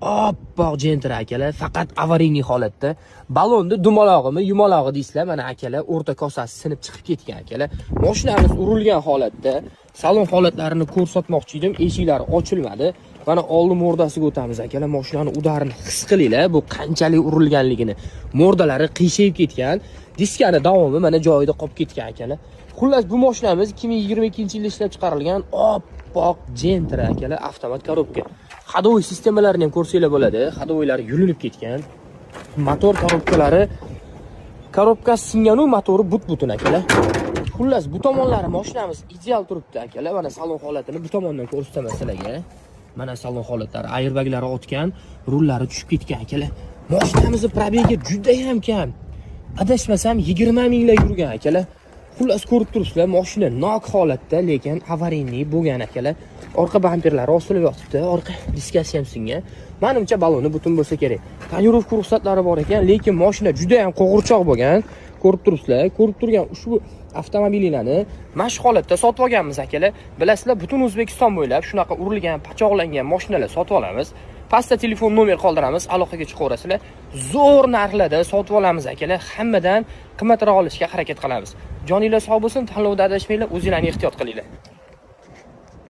Oppoq Gentra, akalar, faqat аварийный holatda. Balonni dumalog'imi, yumalog'i deysizlar, mana, akalar, o'rta kosasi sinib chiqib ketgan, akalar. Mashinamiz urilgan holatda. Salon holatlarini ko'rsatmoqchi edim, eshiklari ochilmadi. Mana oldi mo'rdasiga o'tamiz, akalar. Mashinani удар ini his qilinglar, bu qanchalik urilganligini. Mo'rdalari qiyshayib ketgan, diskani davomi mana joyida qolib ketgan, akalar. Xullas, bu mashinamiz 2022-yilda ishlab chiqarilgan oppoq Gentra, akalar, avtomat коробка. Ходовой sistemalarini ham ko'rsanglar bo'ladi. Ходовой lari yulinib ketgan. Motor korobkalari, korobkasi singan-u, motori but-butun, akalar. Xullas, bu tomonlari mashinamiz ideal turibdi, akalar. Mana salon holatini bu tomondan ko'rsataman sizlarga. Mana salon holatlari, airbaglari otgan, rullari tushib ketgan, akalar. Mashinamizni пробег i juda ham kam. Adashmasam, 20 minglab yurgan, akalar. Xullas, ko'rib turibsizlar, mashina nok holatda, lekin аварийный bo'lgan, akalar. Orqa bamperlari osilib yotibdi, orqa diskasi ham singan. Menimcha, baloni butun bo'lsa kerak. Тонировка ruxsatlari bor ekan, lekin mashina juda ham qo'g'irchoq bo'lgan. Ko'rib turibsizlar, ko'rib turgan ushbu avtomobillarni mana shu holatda sotib olganmiz, akalar. Bilasizlar, butun O'zbekiston bo'ylab shunaqa urilgan, pachoqlangan mashinalar sotib olamiz. Pastda telefon nomer qoldiramiz, aloqaga chiqaverasizlar. Zo'r narxlarda sotib olamiz, akalar. Hammadan qimmatroq olishga harakat qilamiz. Joninglar sog' bo'lsin, tanlovda adashmanglar, o'zinglarni ehtiyot qilinglar.